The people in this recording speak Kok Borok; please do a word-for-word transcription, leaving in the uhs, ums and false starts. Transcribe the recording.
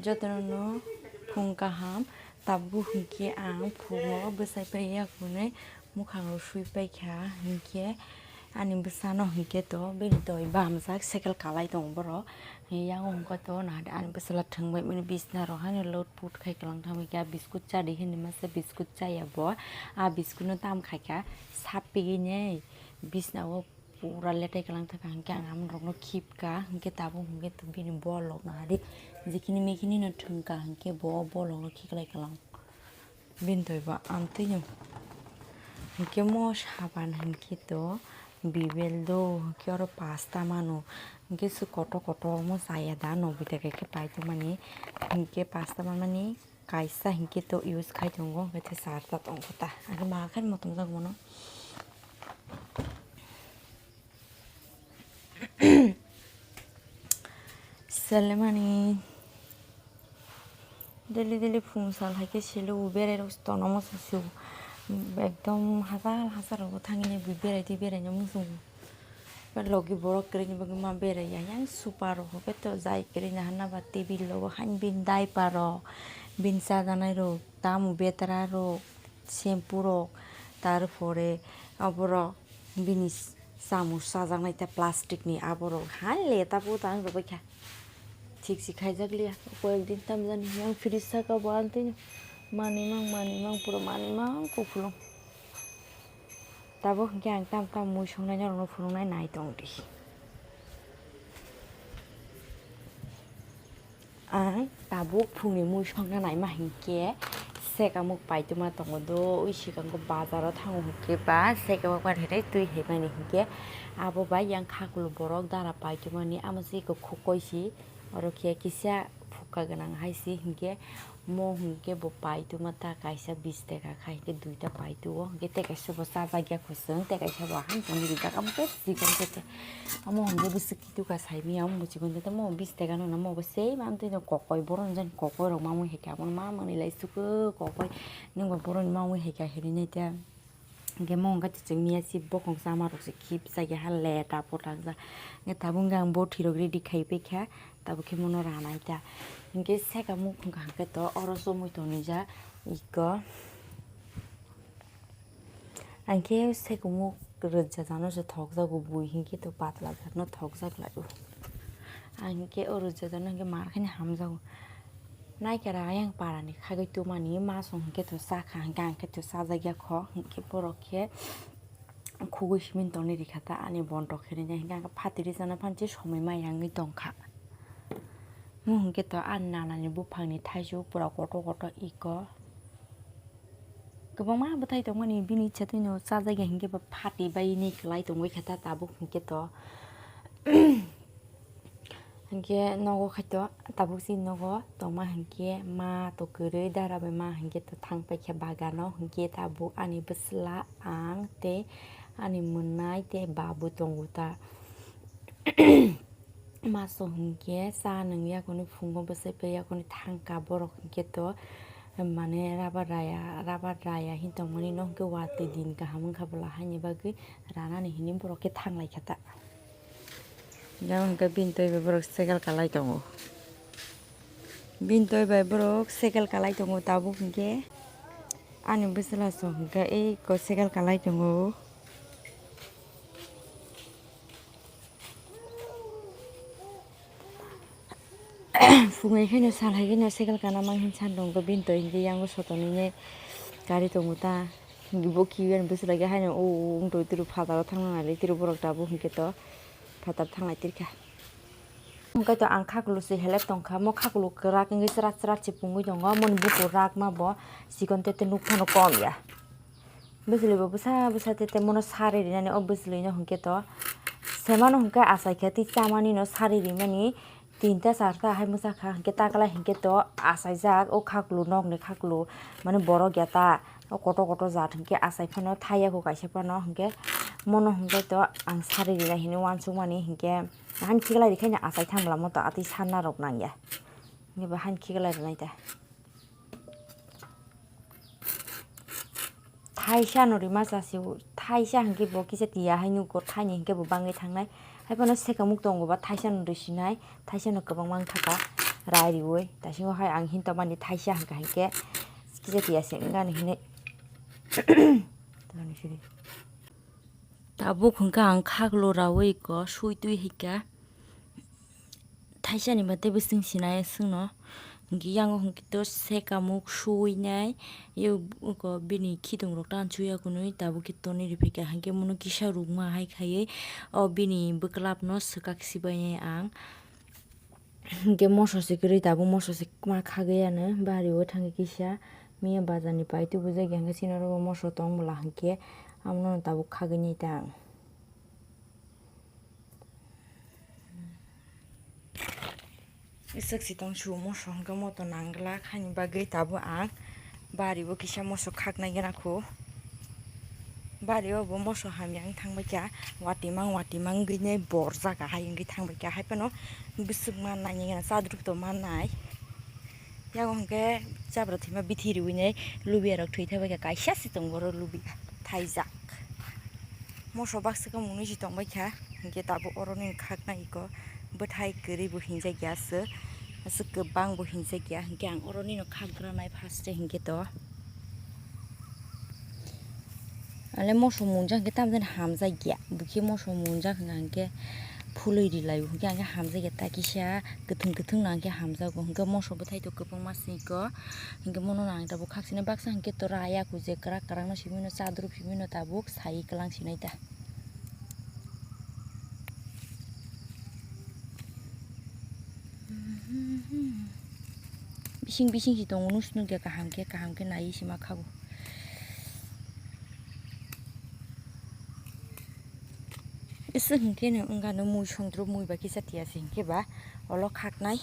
Jotono no phung kaham, tabuk hinkhe ang phungo bwsai pai ya hwnwi mwkhang rok sui paikha, hinkhe ani bwsano hinkhe to bini doi bamjak cycle kalai tongo borok. Yang wngkha to nahadi ani bwsala thwngbai mani bisna rok haino lotpot khai kwlang thangbai khe, ah biscuit chadi hinwi masa biscuit chaya bo, ah biscuit no tam khaikha sapigini bisna o. Pura letai kwlang thangkha, hinkhe ang amongrokno khipkha, hinkhe tabuk hinkhe bini bolok nahadi jikini mikinino thwngkha, hinkhe bo bolokno khiklai kwlang. Bini doi bo amtwino hinkhe mo saban hinkhe to bibel do, hinkhe oro pasta mano, hinkhe se kotor kotor mo chaya da nobita khe paitongmani, hinkhe pasta manmani. Kaisa hinkhe to use khai tongo, hinkhe te charta tongkha ta. Hinkhe ma khe motom jak bono. Selemani daily daily phung sal hai khe silo, berai rok tono muchung sio. Ekdom hachal hachal rogo thangwi nai bui berai twi berai no muchungo. Logi borok kwrwini bagwi ma beraiya, yang super rok hwnkhe to jai kwrwini hwnba table rogo haino bini diaper rok, bini chajanai rok, tamo betra rok, shampoo rok, tarpore oborok bini chamung chajaknai ta plastic ni aborok hai leta pota wng rwbaikha. Thik se khaijak liya, koyek din tamjani yang fridge saka bo ang twi manwi mang manwi mang pura manwi mang kuphulung. Tabuk hinkhe ang tam tam mui songnai norokno phunuknai nai tong di. Ang tabuk phungni mui songna naima hinkhe sekamuk paituma tongo do, ui sikango bazaro thango hinkhe ba sekamuk manhai twi hai mani hinkhe abo bai yang khakulu borok dara paitumani amo se eko khukoi si oro khe kisa phukka gwnang hai si hinkhe. Mo hinkhe bo paituma ta kaisa bis taka khai hinkhe duita paituo hinkhe tei kaisa bo chajakya khosong tei kaisa bo aham tongwi rijak amo tei chikon tete amo hinkhe bwswk kitu ka saimanya amo bo chikon tete mo bis taka nung nang mo bo sei mamtwi no kokoi borok ni jani kokoi rok mamwi hai khe amo ma manwi lai sukwk kokoi nungba borok ni mamwi hai khe hirinai ta. Hinkhe mo wngkha chwng miya si bokhong chama rok se khip chaya ha leta pota wngkha. Hinkhe tabuk hinkhe ang bo thwi rok ready khai paikha, tabuk khe mono ranai ta. Hinkhe seka muk wngkha hinkhe to oro chomwi tonwi ja iko. Ang khe seka muk rwja jano se thokjago bui hinkhe to patla jakno thokjak lai o. Ang hinkhe o rwja jano hinkhe mar khe hamjago. Naikhe ra ayang parani khagwi tumani masong hinkhe to chakha hinkhe ang khe to chajak ya kho hinkhe borok khe khugui simi tongni rikha ta ani bontok hirinai hinkhe ang khe phatiri chana phansi somoi ma yangwi tongkha. Mo hinkhe to ani nanani buphangni thaisu pura kotor kotor iko. Kwbangma bwthai tongmani bini ichha twino chajak ya hinkhe bo phati bai ni kwlai tongwi kha ta tabuk hinkhe to. Hinkhe nogo khaito tabuk si nogo tongma hinkhe ma to kwrwi dara bai ma hinkhe to thang paikha bagano hinkhe tabuk ani bwsla ang tei ani mwnai tei babu tongo ta. Maso hinkhe cha nung yakuni phungo bwsai pai yakuni thangka borok hinkhe to mane rabar raya rabar raya hin tongmani no hinkhe watwi din kaham wngkha bwla haini bagwi ranani hinwi borok khe thang laikha ta. Jang hwnkhe bini twi bai borok cycle kalai tongo. Bini twi bai borok cycle kalai tongo tabuk hwnkhe ani bwsla song hwnkhe eko cycle kalai tongo. Phungai kheno salhai kheno cycle kana mang hin san tongo bini twi hwnkhe yango sotonwi gari tongo ta. Bo kiwi ani bwswlai khe haino o wng twi twiru phataro thangna nailai twiru borok tabuk hinkhe to phatar thanglai twikha. Hinkhe to ang khakulu se helep tongkha, mo khakulu kwrak wngwi chwrak chwrak se pungwi tongo, moni bukur rak ma bo chikon tete nuk phano kom ya. Bwswlwi bo bwsa bwsa tete mono sari rinani o bwswlwi no hinkhe to semano hinkhe achaikha tei chamani no sari rimani. Tinta charta hai mwchakha hinkhe taklai hinkhe to achaijak o khakulu nokni khakulu mane borok ya ta o kotor kotor jat hinkhe achai phano thaiya kho kaisa phano hinkhe mono hinkhe to ang sari rina hinwi uansukmani hinkhe hani khiklai rikhaino achai thangmala moto atwi sanna rok nangya hinkhe bo hani khiklai rwnai ta. Thaisa no rima chasi o, thaisa hinkhe bo kisa tiya hai nugo, thaini hinkhe bo bangwi thangnai. Hai phano sekamuk tongo ba thaisa no rwsinai, thaisa no kwbangma wngkha ta. rai riwi. Tasingo hai ang hinto mani thaisa hwnkha hinkhe kisa tiya se wngani hinwi. Tamani siri. Tabuk hwnkha ang khaklo rawi ko sui twi hika. Thaisani ba tei bwswng sinai swngno. Hwnkhe yango hwnkhe to sekamuk suinai. Yo ko bini khitung rok tan chuya kunui tabuk khe toni riphika. Hwnkhe mono kisa rukma hai khaiwi o bini bwklap no swkak sibainai ang. Hwnkhe moso se kwrwi tabuk moso se ma khagwi ano bari o thangwi kisa miya bazar ni pai tubujak ya hwnkhe chini oro moso tong bwla hwnkhe amono tabuk khagwi nai ta ang. Iswk si tong su moso hwnkhe moto nang glak haini bagwi tabuk ang bari o kisa moso khaknai gana kho. Bari o bo moso hamya wng thangbai kha, watimang watimang wngwi nai bor jaga hai wngwi thangbai kha, hai phano bwswk mannai gana, chadruk to mannai. Yago hwnkhe jabra thwima bithi riwi nai lubiya rok thwi thaibai kha, kaisa se tongo oro lubiya thaijak. Moso baksa khe mwnwi se tongbai kha, hwnkhe tabuk oro nini khaknai iko bwthai kwrwi bo hinjak ya aswk, aswk kwbang bo hinjak ya, hwnkhe ang oro nino khakgranai first e hwnkhe to. Ale moso munjak hwnkhe tamjani hamjak ya, bukhe moso munjak hwnkha hwnkhe phulwi rilai o, hwnkhe ang khe hamjak ya ta kisa kwthwng kwthwng no ang khe hamjago, hwnkhe moso bwthai to kwbangma siko, hwnkhe mono no ang tabuk khaksinai baksa hwnkhe to raya kuje kwrak kwrak no simi no chadruk simi no tabuk sai kwlang sinai ta. Bising bising si tongo, nung si nung khe kaham khe, kaham khe naiwi sima khago. Iswk hinkhe no wngkha no mui songdrop mui bai khe chatiya se hinkhe ba olo khaknai.